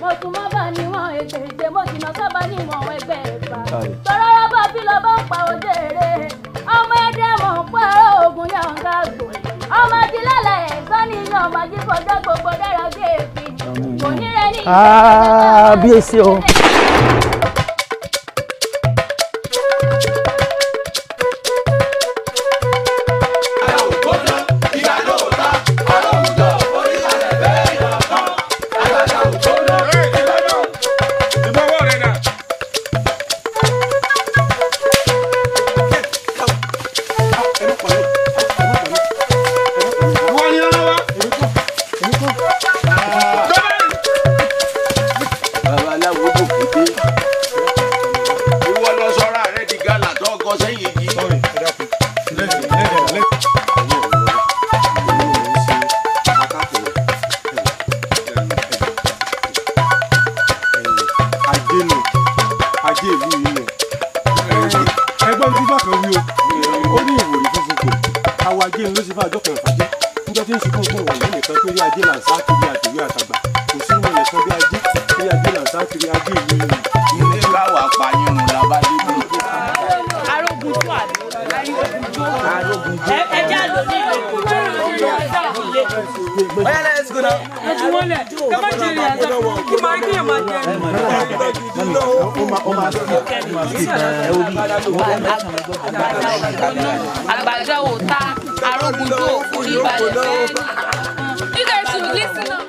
Mo tún mọ́ bá níwọ̀n ègbèje, mo jìnnà sábà níwọ̀n ẹgbẹ́ ẹ̀fà. Tọ́rọ́ rọ́bà bí lọ bá ń pa òde èrè. Ọmọ ẹdẹ mọ̀ ń pààrọ̀ ogun yànga gbò. Ọmọ ajílẹ̀lẹ̀ ẹ̀sán ni ọmọ ajífọjọ́ gbogbo dára bí èéfín. Kò ní rẹ ní Kábíyèsí o. Babaláwo kò kété. Ìwọ lọ sọ́ra rẹ di gálà tó kọ sẹ́yìn yìí. Ajé nù, ajé ìlú yìí nù. Ẹgbọ́n tí bákan wí o, ó ní ìwòrì funfun kò awọ ajé ló sì fún àjọ kan ìfàjẹ́ níjọ́ tí ń sunkún fún òun nìkan pé rí ajé là ń sá kiri àtìwé àtàgbà kò sí wọn nìkan bí ajé pé ajé là ń sá kiri ajé ìlú yìí nù. Ilé báwa pa yín run la bá débi. Arógunjó àbí arógunjó. Ẹ já lò ní ìlú. Oya, let's go now. Ẹ ju wọn lẹ̀. Ẹ má jẹ ìrìn àjò. Kí máa kí èèyàn máa jẹ. Àgbàdo ò ta, arógunjó ò forí balẹ̀ fẹ́. You guys should listen up.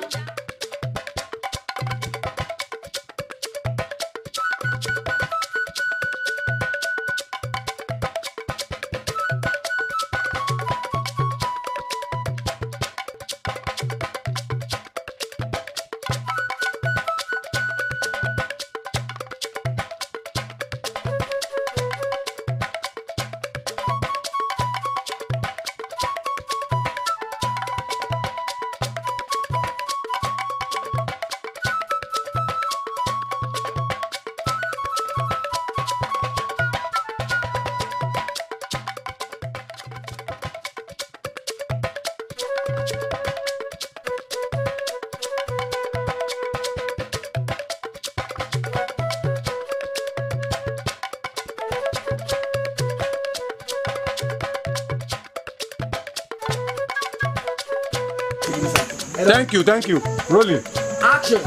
Thank you, thank you. Rolling. Action.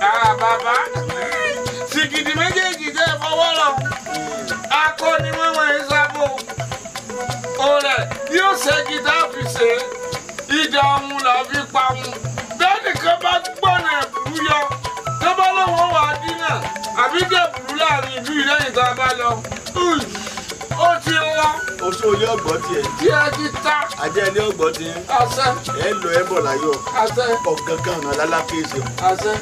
Ah, bàbá, sìgìdì méjèèjì tẹ́ ẹ fọwọ́ lọ, akọ ni wọ́n wọ́n ń sábò. Ọ̀rẹ́ yóò ṣẹ́gi tá a fi ṣe é, ìdá ọ̀hún là fi pa òun. Bẹ́ẹ̀ nìkan bá gbọ́nà ẹ̀bùrú yọ, tó bá lọ́wọ́ wà á dínà, àbí dẹ̀bùrú láàrin ìlú ìlẹ́yìn tá a bá lọ. Ó ti lọ. Oṣù ilé ọgbọ́n tiẹ̀. Tí ẹ ti ta. Ajé ilé ọgbọ́n ti ń. Àṣẹ. Ẹ lọ ẹ bọ̀ láyọ̀. Àṣẹ. Ọ̀gángan ọ̀nà lálákèéṣe. Àṣẹ.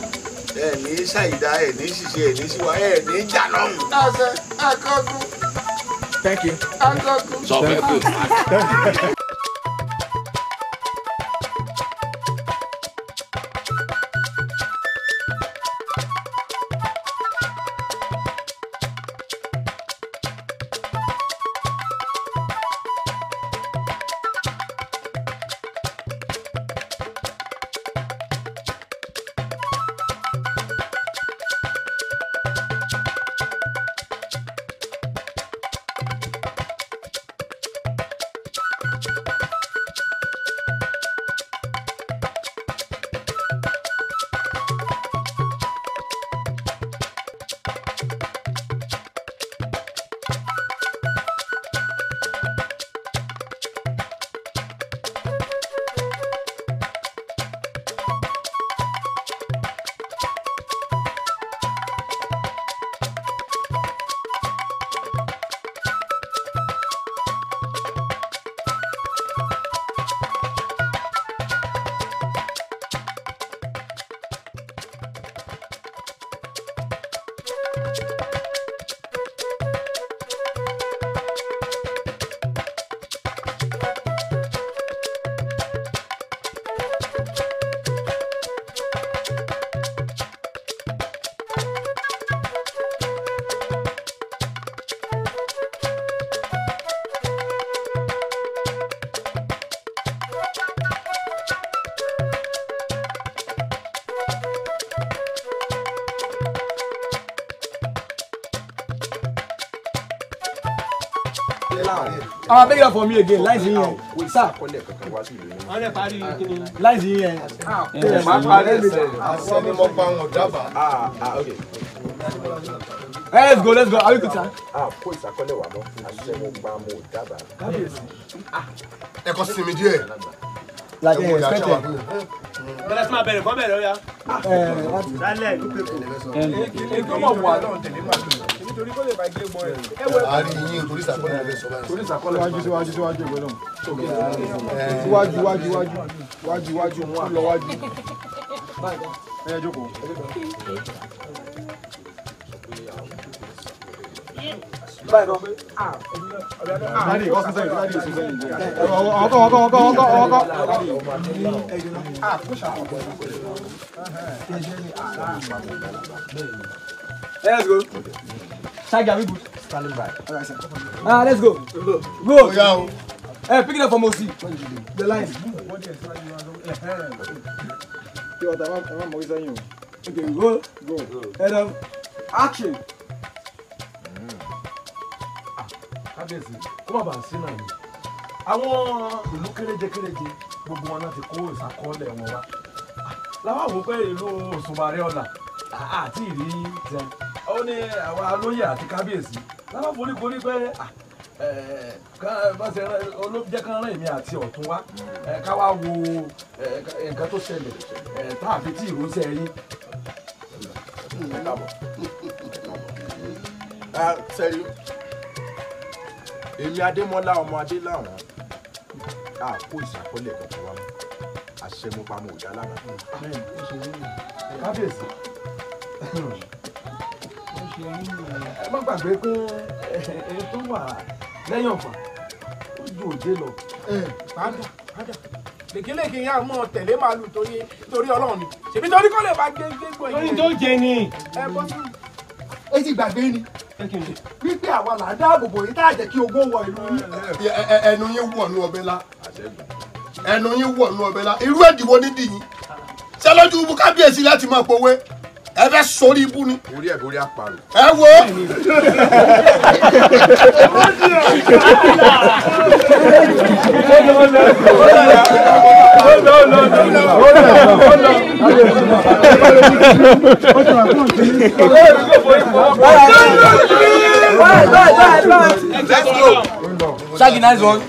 Ẹ ní ṣàìdá, ẹ ní ṣìṣe, ẹ ní ṣìwà, ẹ ní jà lọ́hùn. Àṣẹ. Akọ́kùn. Thank you. Akọ́kùn. Sọ fẹ́ pé. Ah, beg it for me again. Lines in here. Sir. Lines in here. Let's go, let's go. Are we good, sir? Like expected. Bẹ́lẹ̀ sí máa bẹ̀rẹ̀ kọ́ bẹ̀rẹ̀ ó yá. Lálẹ́ ìlú pé kò. Ètò mọ̀ wà lọ́run tẹ̀lé máa lò. Nítorí kó lè bá gé mọ́ ẹ̀. Àárín yín torí ìsàkọ́lẹ̀ lè sọ báyìí. Torí ìsàkọ́lẹ̀. Wájú síwájú síwájú ìwé náà. Síwájú wájú wájú wájú wájú wọn lọ wájú. Ẹ jókòó. Daddy, what's the Daddy, ọkọ ọkọ ọkọ ọkọ ọkọ. Let's go. Shaggy, are we good? Standing by. All right, sir. Ah, let's go. Go. Hey, pick it up from OC. The line. Okay, go. Go. Head up. Action. Kábíyèsí kó má bàa sí náà ni àwọn ìlú kéréje kéréje gbogbo wọn láti kó ìsàkọọ́lẹ̀ wọn wá láwọn wò pé ìlú Òṣùmàrè ọ̀la àti ìrí tẹ ó ní àwọn alóyè àti kábíyèsí láwọn foríkorí pé olóòjẹ́ kan rán èmi àti ọ̀tún wá ká wá wo nǹkan tó ṣẹlẹ̀ tá a fi tí ìránṣẹ́ yín. Sẹ́rí èmi Adémọ́lá ọmọ adé láwọn a kó ìsàkọlẹ̀ kankan wá mọ́ àṣẹmúpamọ́ òjá lára. Kábíyèsí ẹ má gbàgbé pé ẹni tó wà lẹ́yìn ọ̀fà ó ju òjé lọ. Padà padà lèkìlèkì yẹn àmọ́ tẹ̀lé màálù torí Ọlọ́run ni ṣèbí torí kò lè bá gbé gbé Torí tó jẹ ni. Ẹ bọ́ sí. Ẹ ti gbàgbé ni wípé àwa là ń dáàbò bò yín tá a jẹ́ kí ogun wọ ìlú yín. Ẹnu yín wọ̀ nú ọbẹ̀ la ẹnu yín wọ̀ nú ọbẹ̀ la irú ẹ̀dìwọ́ ní dìyín ṣé lójú ibú kábíyèsí láti máa pòwe ẹ fẹ́ sórí ibú ni. Orí ẹ̀ borí àparò. Ẹ wo. Let's go. Shaggy, nice one.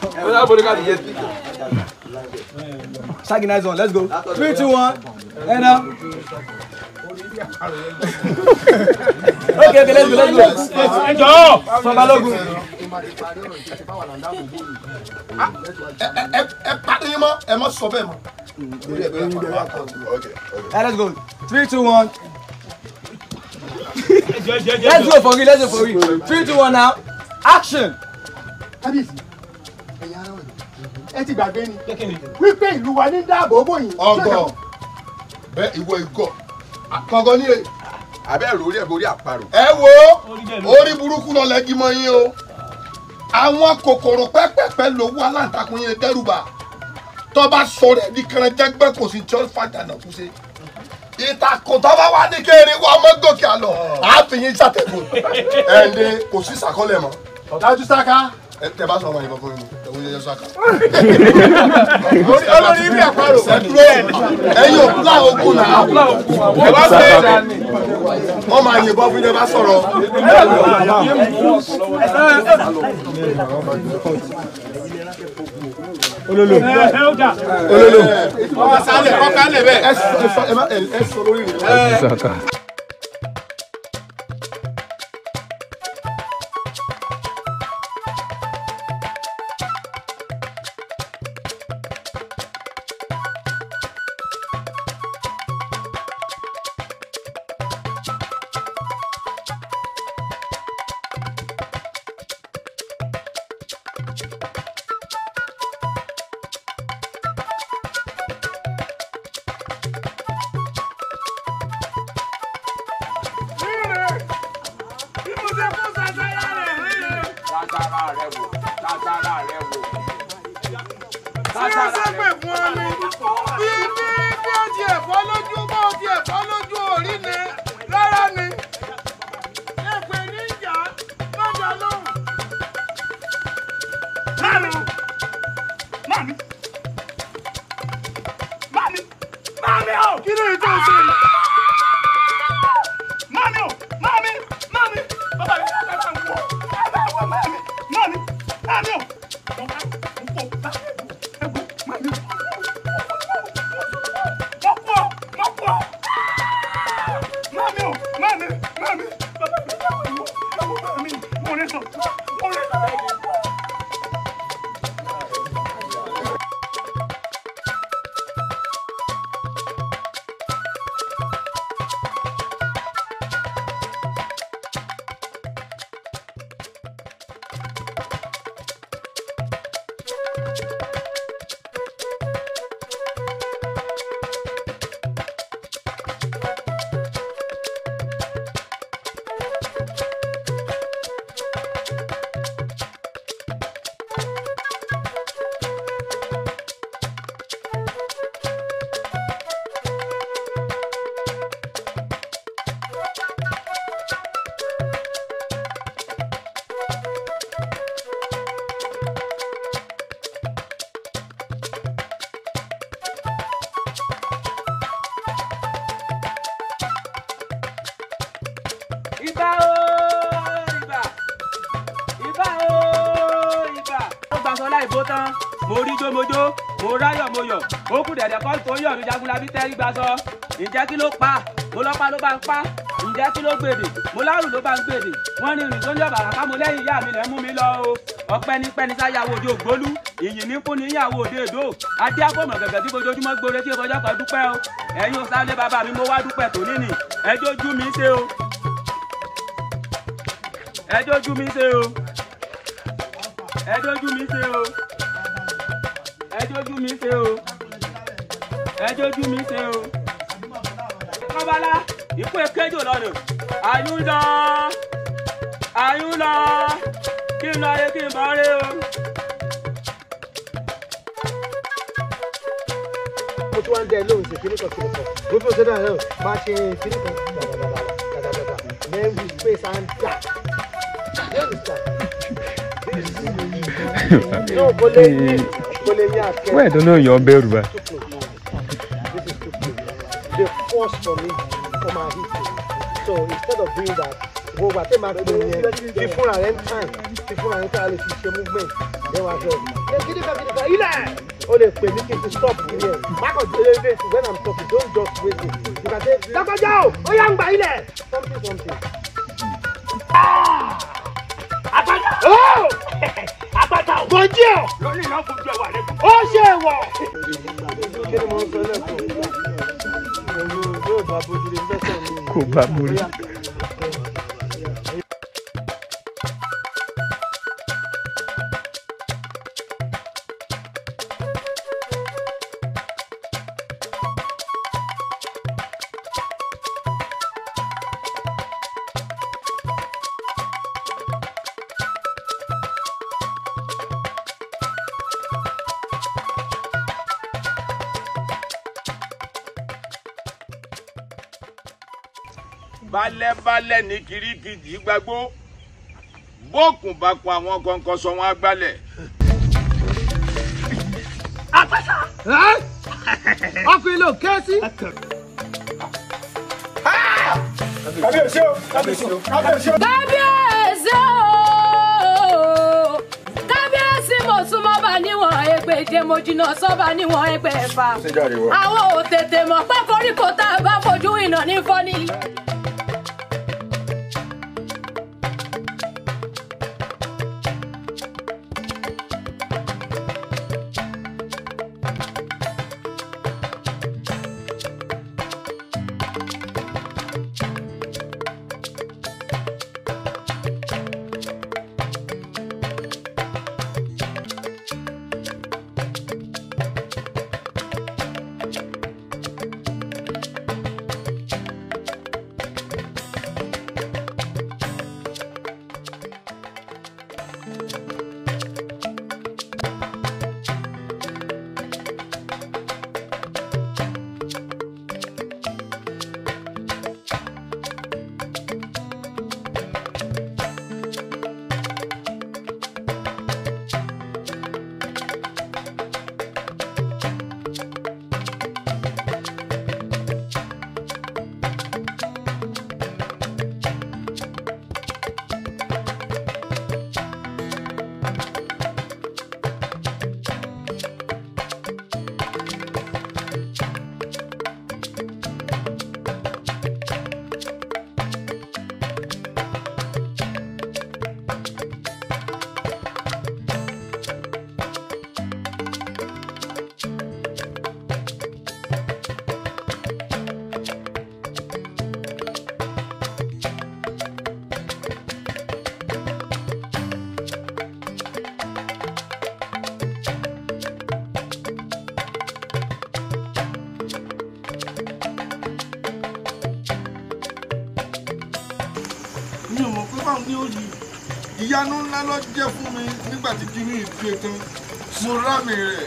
Shaggy, nice one. Let's go. 3, 2, 1. And up. Okay, okay, let's go, let's go. From Balogun. Ẹ pàdé yín mọ́, ẹ má sọ bẹ́ẹ̀ mọ́. Let's go. 3, 2, 1. Let's go for real, let's go for real. 3, 2, 1 now. Action. Kábíyèsí, ẹ̀yin ará ọ̀yọ́, ẹ ti gbàgbé ni wípé ìlú wa ní dáàbò bò yín. Ọgọ bẹ́ẹ̀ ìwọ ìgọ kọ̀ọ̀kan ní. Abẹ́ orí ẹ̀ borí àparò. Ẹ wo orí burúkú lọ lẹ́gí mọ́ yín o. Àwọn kòkòrò pẹ́pẹ́pẹ́ lówó aláǹtakùn yín dẹ́rùbà. Tó bá sọ rẹ̀ ní kẹrẹ́jẹ́gbẹ́ kò sí tí ó fàjà náà kú sí. Ìtàkùn tó bá wà ní kéré wọ́n mọ́ gòkè àlọ́ àáfin ṣàtẹ̀gùn. Ẹ ǹdẹ kò sí ìsàkọ́lẹ̀ mọ́. Dájú sáká. Ẹ tẹ bá sọ ọmọ ìbọn fún mi ẹ wo yẹyẹ sáká. Olórí ibi àparò. Ẹ̀yin ò pílà ogun náà. Ẹ bá fẹ́ wọ́n máa yìnbọn fún yín ẹ bá sọ̀rọ̀. Ololo. Ololo. Ọ̀sálẹ̀ ọ̀kálẹ̀ bẹ́ẹ̀. Ẹ sọ lórí rẹ̀. Mami o! Kí ló yẹ tó ṣe yìí? Mami o! Mami! Mami! Bàbá mi ẹ bá ń wọ! Ẹ bá ń wọ mami! Mami! Mami o! Mo bá mo kó bá ẹ wọ mami! Mo kú ọ! Mo kú ọ! Mami o! Mami! Mami! Bàbá mi ẹ bá ń wọ! Ẹ wọ mami! Mo ní sọ! Mo ní sọ! Ibà ooo ibà ibà ooo ibà. Ó gbaṣọ láì bó tán, mo rí jómojó, mo ráyọ̀ mo yọ̀, ó kù dẹ̀dẹ̀ kọ́ tó yọ̀ mí Jagunlabi tẹ́rí gbaṣọ. Ǹjẹ́ kí ló pa? Mo lọ́pàá ló bá ń pa. Ǹjẹ́ kí ló gbèdè? Mo lárùn ló bá ń gbèdè. Wọ́n ní ìrìn tó ní ọ̀bàrà ká mo lẹ́yìn ìyá mi lẹ́ mú mi lọ o. Ọpẹ́ ní pẹ́ni sáyàwó òde ògbólú, ìyìn ní fún ní ìyàwó òde èdò. Adé àfọ̀mọ̀ gẹ̀gẹ̀ tí fojoojúmọ́ gbore tí ìfọjọ́ kan dúpẹ́ o. Ẹ̀yin ò sáré bàbá mi, mo wá dúpẹ́ tòní nì. Ẹjọ́ ojú mi ṣe o. Ẹjọ́ ojú mi ṣe o. Ẹjọ́ ojú mi ṣe o. Ẹjọ́ ojú mi ṣe o. Ẹjọ́ ojú mi ṣe o. Kọ́bálá, ikú èkéjò lọ́nà. Àyùn lọ. Àyùn lọ. Kí n lọ re kí n bọ̀ re o. Mo tún wá ń dẹ lóhùn sí kíní kan kíní kan. Mo fi òṣèlú àná máa ṣe kíní kan dàdàdàdà dàdàdàdà. Then we space and da. You understand? No, kò lè ní kò lè ní àkẹ́. Wẹ́ẹ̀ tó náà yọ bẹ́rù bá. This is too close. The force from it come and hit you. So instead of doing that, gbogbo àti máa pè yẹn fi fúnra rẹ̀ ń time fi fúnra rẹ̀ ń time a lè fi ṣe movement then wàá sọ ẹ kíní kan kíní kan ilẹ̀ o lè pè mí kí n ti stop kiri ẹ̀ má kàn dé lé when I'm talking don't just wait it you can say lágbájá o ó yá ń gbà ilẹ̀ something something. Àpáta o! Àpáta o! Mo jí o! Lónìí náà fojú ẹwà rẹ. Ó ṣe wọ̀. Kí ni mo ń sọ lẹ́kọ̀ọ́? Yóò bá bójú lè fẹ́ sọ̀rọ̀ mi. Kò bá borí. Balẹ̀balẹ̀ ní kirikiji gbàgbó bókun bá kun àwọn kọ̀ǹkọ̀ sọ wọn agbálẹ̀. Àpáta! Ọkùnrin ló ké sí. Kábíyèsí o! Kábíyèsí o! Kábíyèsí o! Kábíyèsí o! Kábíyèsí mo súnmọ́ bá níwọ̀n ẹgbẹ̀je mo jìnnà sọ́ba níwọ̀n ẹgbẹ̀fà. Àwọn ò tètè mọ̀ pé koríko tá a bá fojú ìnà ní fọ́ni. ní òyì. Ìyanu ńlá ló jẹ́ fún mi nígbà tí kinní ìdílé tán. Mo rámì rẹ̀,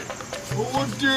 owó dé.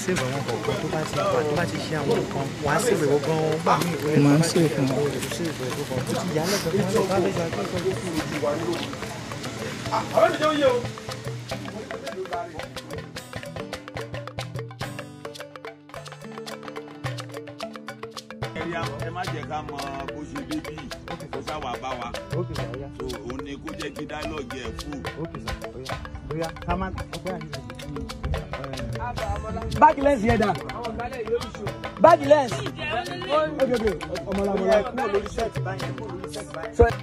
Save àwọn kọ̀ọ̀kan tó bá ti wà, tó bá ti ṣe àwọn nǹkan, wàá save ìwọ gan-an gbà mí ìwé. Màá ń save fún wọn. Save ìwọ gan-an tó ti yá lẹ́gbẹ̀ẹ́ kan bá fẹ́ ṣe akẹ́kọ̀ọ́. Àwọn ènìyàn yé o. Ẹ má jẹ́ ká mọ bó ṣe débí kó sáwà bá wa, so òun ni kó jẹ́ kí dialogue ẹ̀ fún. Báàgì lẹ́ǹsì yẹn dà. Báàgì lẹ́ǹsì. Ok ok, ọmọlámọlá kúrò lórí sẹ́ẹ̀tì báyìí.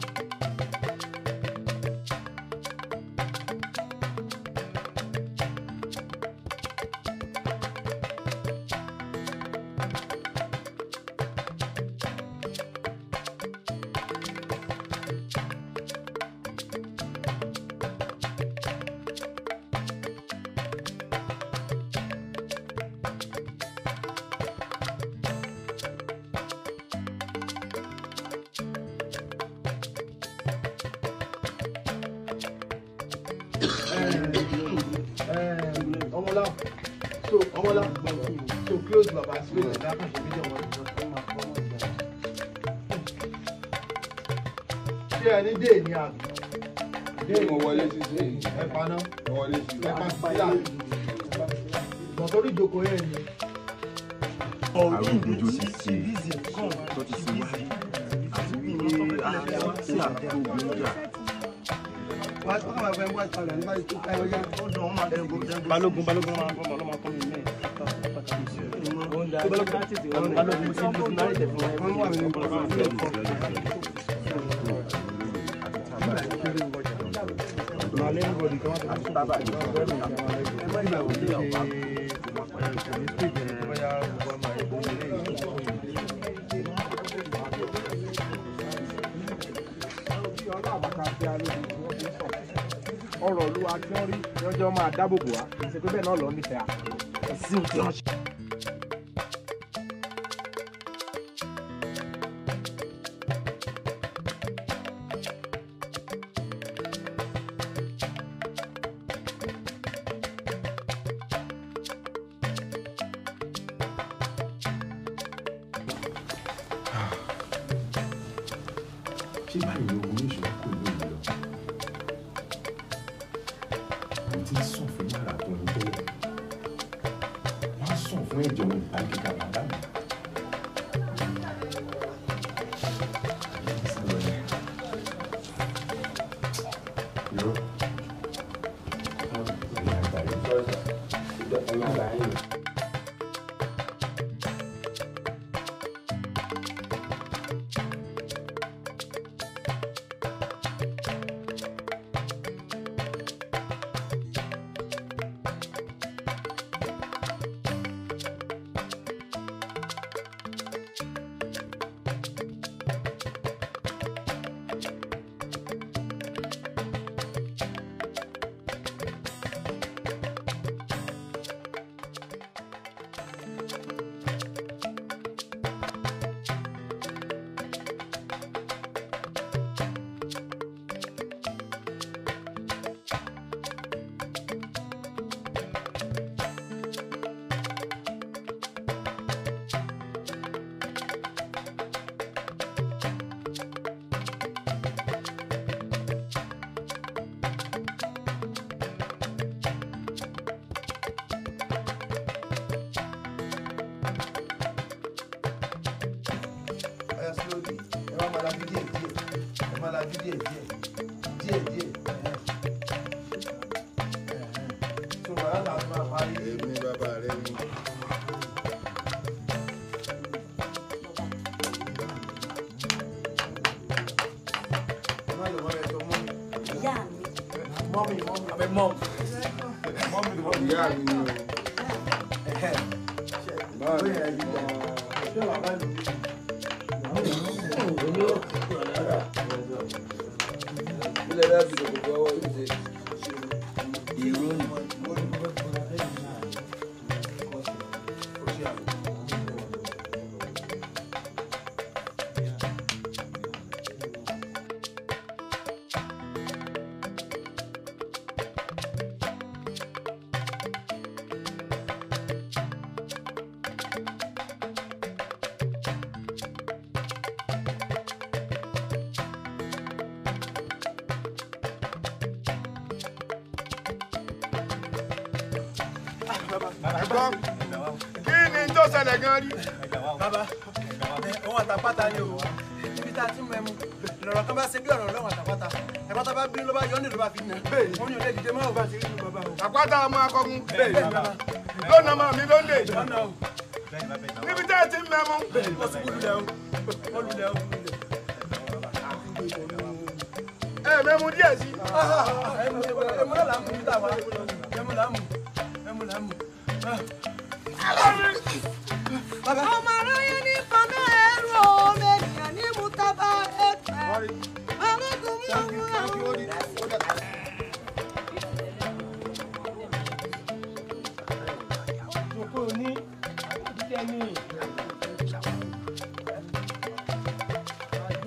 Ọmọlá, so Ọmọlá, so close baba, close baba. Ṣé ẹni dé ní àbí? Dé mo wọlé sí sí. Ẹ paná. Mo wọlé sí. Ẹ pa sílá. Bọ̀ torí ìjókòó yẹn ni. Àrùn ìgbójú ti ṣe tó ti ṣe wáyé àti wípé sí àti ogun jà. Balógun balógun máa ń bọ́ ọmọ ọlọ́mọ mi mẹ́ẹ̀. Balógun ti mú náírà tẹ̀ fún Ọ̀rọ̀ olúwa tí wọ́n rí lọ́jọ́ máa dáàbò bò wá, kì í ṣe pé bẹ́ẹ̀ náà lọ nífẹ̀ẹ́ à. Sí ohun tí wọ́n ṣe. Ṣé báyìí ni ogun yóò ṣe wá kó ìlú yìí lọ? Mo ti ń sùn fún yàrá tó ń tẹ́lẹ̀, wọ́n á sùn fún ẹ̀jẹ̀ òun ìbá gíga bàbá mi. Irọ́. Ẹ̀yin àgbà yìí. Ẹ̀yin àgbà yìí. Mommy, I'm a mom. Ìyá mi ni o. Ilé bẹ́ẹ̀ fi ṣòkòtò ọwọ́ yìí ṣe. Ìró ni. Kí ni tó ṣẹlẹ̀ gan rí. Bàbá, òun àtàpátá ni o. Ibi tá a ti mú ẹmu, lọ̀rọ̀ kan bá ṣe bí ọ̀rọ̀ lọ́wọ́ àtàpátá. Àpáta bá bínú ló bá yọ ní ló bá fi nà. Wọ́n ní olè dìde mọ́ òbá ti rí inú bàbá o. Àpáta ọmọ akọgun. Lónà ọmọ mi ló ń dè. Níbi tá a ti mẹ́mu. Ó sì lulẹ̀ o. Ó lulẹ̀ o. Ẹ mẹ́mu díẹ̀ sí. Ẹmu náà là ń mú níta wa. Ẹmu là ń mú. Ẹmu là ń mú. Ọmọ aráyé ní fọmọ ẹrù ọmọ ènìyàn ní mutaba ẹgbẹ arógun mú àwọn. Jòkó ní jíjẹ ní.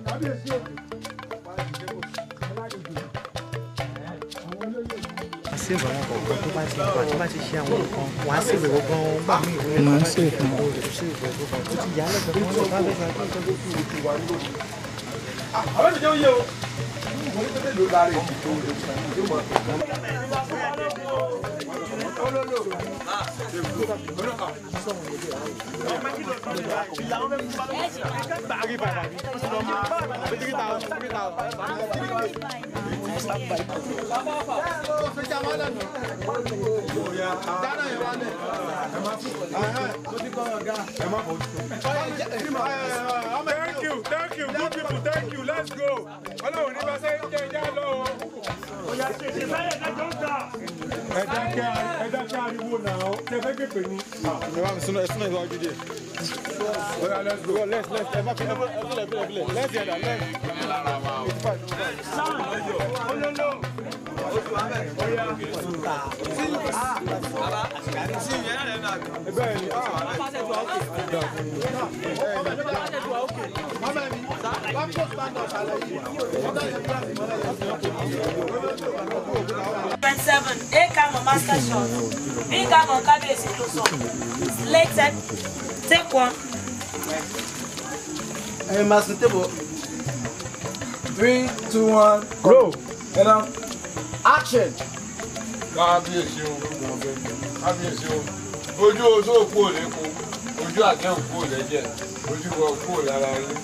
Kábíyèsí o. Save àwọn kọ̀ọ̀kan tó bá ti wà tó bá ti ṣe àwọn nǹkan wàá save ìwọ gan-an gbà mí ìwé Màá save fún ọ save ìwọ gan-an tó ti yà á lẹ́gbẹ̀ẹ́ wọn lọ bá bẹ́ẹ̀ bá tó ti wà nílò. Àwọn ènìyàn yẹ o. Mo ní pẹ́pẹ́ ló lára èyí tó lè yóò máa tó. Thank you, good people, thank you, let's go. Ọlọ́run ní bá sẹ́yìn jẹ́ ìjà lọ o. Ẹ dákẹ́ ariwo náà, ṣe fẹ́ gbèpè ni. Ẹ bá mi súná ẹ súná ìwájú díẹ̀. Oya let's go. Let's ẹ má fi ẹ fílẹ̀ fílẹ̀ fílẹ̀. Let's hear that let's. 85. Seven, A cam on master shot, B cam on Kabiyesi close up. Slated, take one. Hey, master table. 3, 2, 1, go. And action. Kábíyèsí o, kábíyèsí o, ojú oṣó òkú ò lépo, ojú àjẹ́ òkú ò lẹ́jẹ̀, ojú wọ òkú ò lára yín.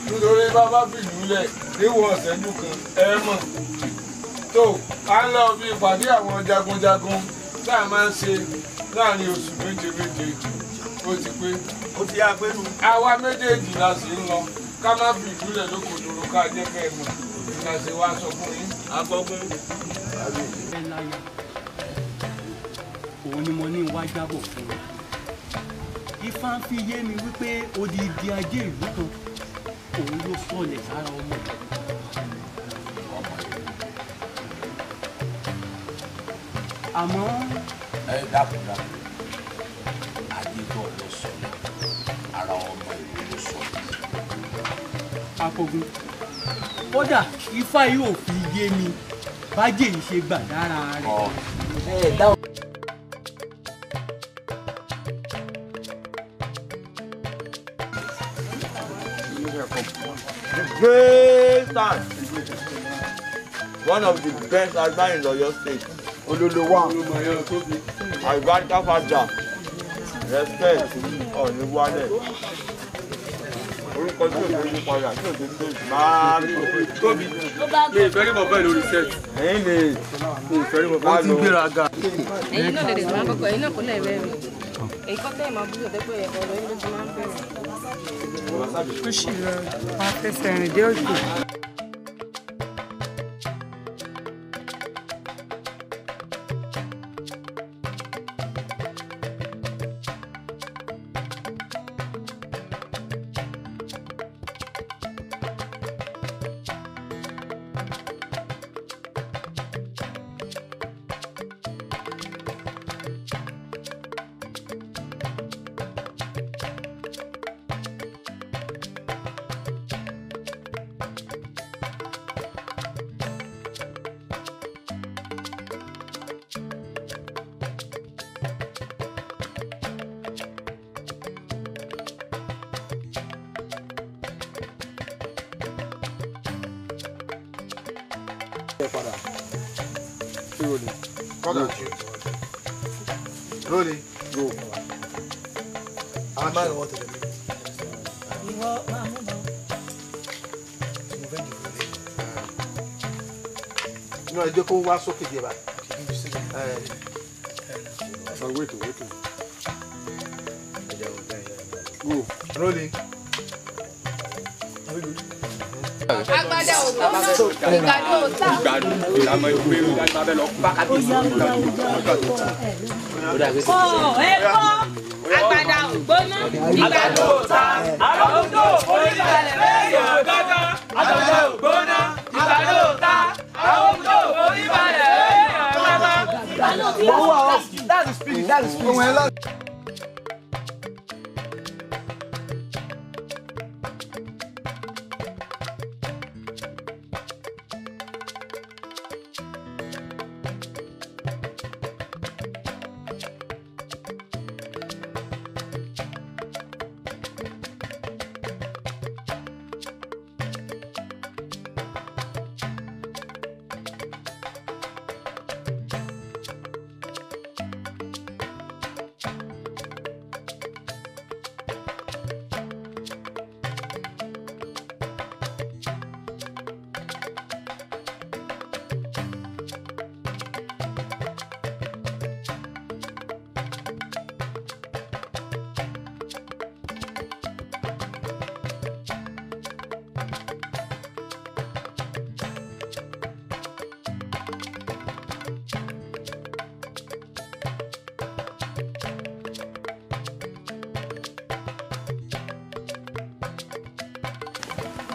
Nítorí bàbá fìlú lẹ̀ níwọ̀n ọ̀sẹ́jú kan ẹ mọ̀. Tó a ń lọ bí ìpàdé àwọn jagunjagun tá a máa ń ṣe láàrin oṣù méje méje ó ti pé. Ó ti yá pé nù. Àwa méjèèjì la sì ń lọ ká má fìlú lẹ̀ lókodoro ká jẹ́ kẹ́ ẹ mọ̀. La ṣe wá sọ fún yín. Akọkún. Òun ni mo ní wá jábọ̀ fún un. Ifá ń fi yé mi wípé odidi ajé ìlú kan òun ló sọlẹ̀ sára ọmọ rẹ̀. Àmọ́. Ẹ dákun dákun, ajé tó lọ sọlẹ̀ ara ọmọ ìlú ló sọlẹ̀. Akọgun, kódà Ifá yóò fi yé mi bájẹ́ yìí ṣe gbà lára rẹ̀. Great man, one of the best Agba in Oyo State. Ololo one, Agba Faja, respect Ọ̀ní wálẹ̀. Orúkọ tí òde yí padà tí òde tó máa rí tóbi. Mi ìfẹ́ rí bọ̀bọ́ lórí set. Ẹ̀yin lè mi ìfẹ́ rí bọ̀bọ́. Ó ti gbéraga. Ẹ̀yin náà lè dè máa ń kọ́kọ́, ẹ̀yin náà kò lè rẹ́ mi. Èyí kọ́ tẹ́ ìmọ̀ búrò tẹ́pẹ́ ọ̀rọ̀ yín ló ti máa ń bẹ̀rẹ̀. Ó sì lọ wá fẹsẹ̀ rìn dé òkè. Ẹ padà. Rolling. Cut and shoot. Rolling. Go. Àwọn máa ń wọ́n tẹ̀lé mi. Ìwọ máa mú bọ̀. Mo fẹ́ dìbò lé. Inú ẹ jẹ́ kó wá sókè díẹ̀ bá. Wait, wait. Go. Rolling. Agbada ògbóná, ìgbàdo òta. Ìgbàdo ìlànà ìwé ìdájọ́ abẹ́ lọ bá kábíyèsí. Kọ́ ẹ kọ́ agbada ògbóná, ìgbàdo òta. Àròkúndò oníbalẹ̀ lẹ́yìn gángan. Agbada ògbóná, ìgbàdo òta. Àròkúndò oníbalẹ̀ lẹ́yìn gángan. That's the spirit, that's the spirit.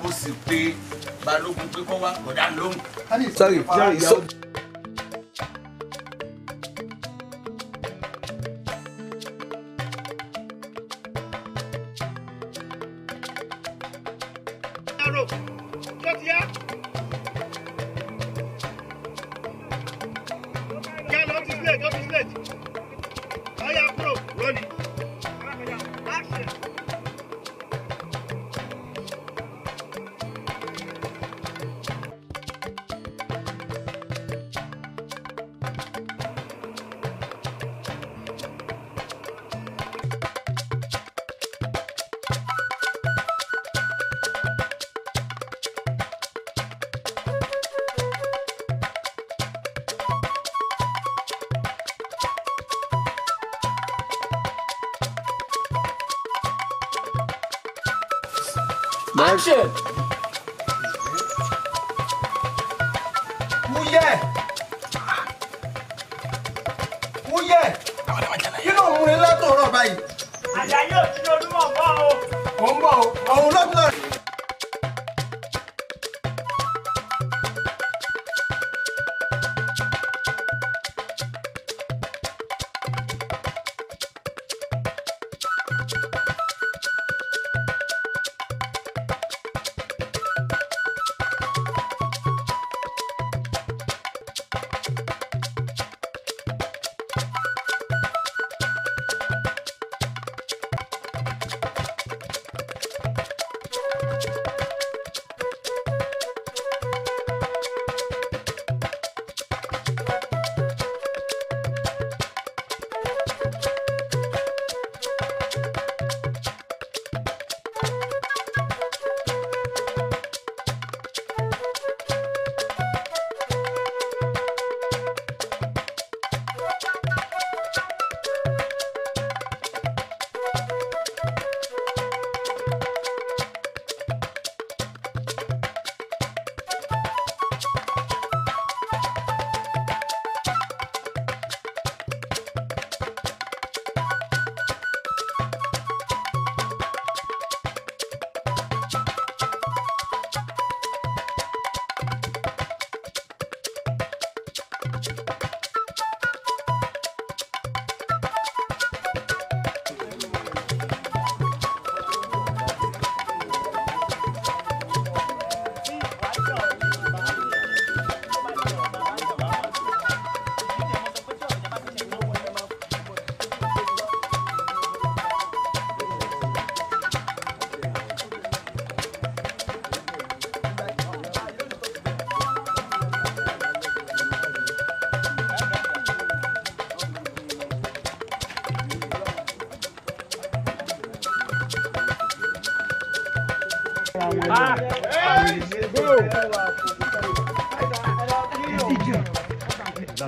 Mo sì pe balógun pé kó wá kódà lóhùn. Sorry, sorry. So Action! Wúyẹ́! Wúyẹ́! Kí ló ń múni látòrọ̀ báyìí? Àjàyí ò tí olúmọ̀ bọ́ o. Mò ń bọ̀ o, òun ló ń lọ.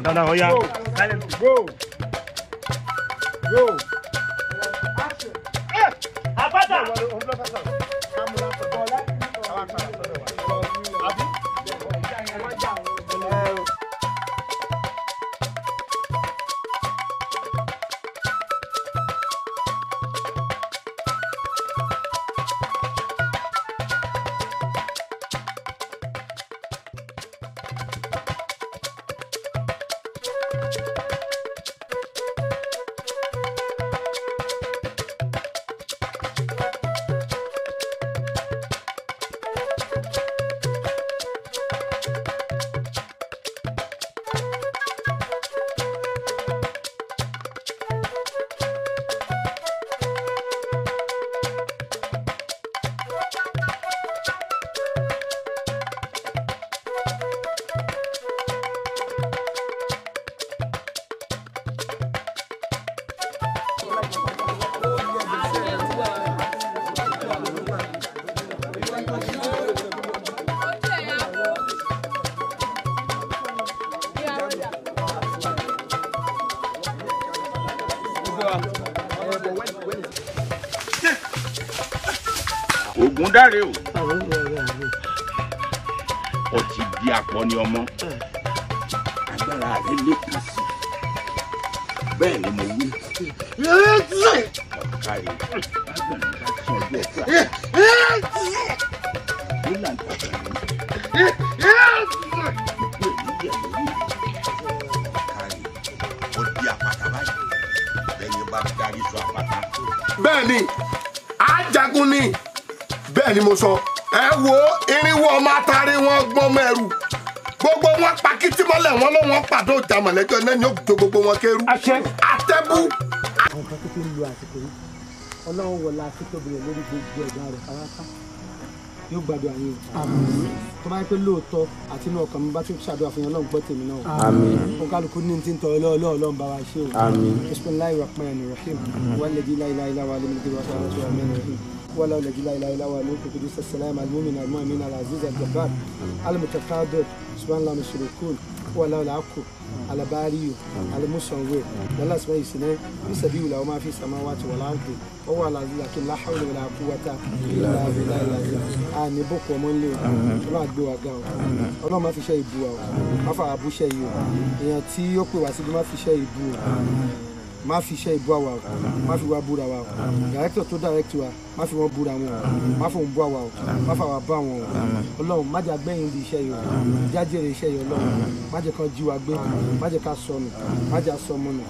Down, oya. Go. Go. Àpáta. Ògùn dáre o, ó ti di akọni ọmọ, agbára rẹ lékun sí, bẹ́ẹ̀ ni mo wí. Ọ̀kàrẹ̀ agbọ̀nrín bá sọ ọjọ́ ẹ̀fà nílà ń tàbí ikú èyí yẹ̀ lórí. Ọ̀kàrẹ̀ ó di àpáta báyìí, bẹ́ẹ̀ ni bá darí sọ àpáta. Bẹ́ẹ̀ ni ajagun ni, bẹ́ẹ̀ ni mo sọ. Ẹ wo irinwó ọmọ atari wọn gbọ́n mẹ́rù, gbogbo wọn pakítí mọ́lẹ̀ wọn ló wọn pàdé ọjà mọ̀lẹ́jọ́ náà ni ó do gbogbo wọn kéru àtẹ́bù. Àwọn kan tó ti ń lo àsìkò yìí, Ọlọ́run wọlá títóbi rẹ̀ lórí gbogbo ẹ̀dá rẹ̀ pátá, yóò gbàdúrà yín o. Tó bá yẹ pé lóòótọ́ àti inú ọkàn mi bá tún ṣàdúrà fún yín, Ọlọ́run gbọ́ tèmi náà o. Òǹkálukú ní ti ń tọrọ lọ́wọ́ Ọlọ́run bá wa ṣe o. Bismillahi rahman rahim walladhi la ilaha illa huwa alimul ghaibi wa shahadati rahman rahim wala alladhi la ilaha illa huwa al-mulku qudus as-salam al-mu'min al-mu'min al-aziz al-jabbar al-mutakabbir subhanallahi mushrikun wala al-aqu al-bariyu al-musawwir wala asma'i sinai bisabihi lahu ma fi samawati wal ardi wa huwa al-aziz hakim la hawla wala quwwata illa billahi al-azim. A ní boko ọmọ nílé o, Ọlọ́run àgbé wa ga o, Ọlọ́run má fi ṣe ìbú wa o, má fa àbúṣe yìí o, èèyàn tí ó pè wá síbi má fi ṣe ìbú o, má fi iṣẹ́ ìbú àwa o, má fi wá búra wa o, dàrẹ́kítọ̀ tó dàrẹ́kítì wa má fi wọ́n búra wọn o, má fòun bú àwa o, má fà wá bá wọn o. Ọlọ́run má jẹ́ agbẹ́yìn di iṣẹ́ yìí o, jájèrè iṣẹ́ yìí Ọlọ́run, má jẹ́ kán jí wa gbé, má jẹ́ ká sọnù, má jẹ́ asọmọ nù.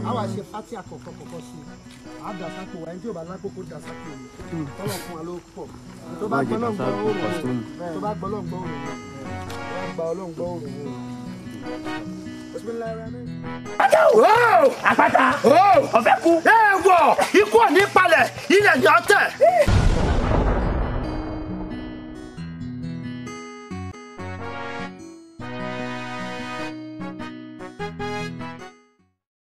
Àwa ṣe fati àkọ́kọ́ kọ̀kọ́ sí i, a dà sápò wa, ẹni tí ò bá lápò kó dà sápò mi, tọ́lọ̀ fún wa ló pọ̀, tó bá gbọ́ lọ́ngbọ́n òòrùn, tó bá gbọ́ lọ́ngbọ́n òòrùn, gba Ọlọ́run gbọ́ òòrùn. Àpáta ọ̀fẹ́ kú. Ẹ wọ̀ ikú ò ní palẹ̀, ilẹ̀ ni ọ tẹ̀.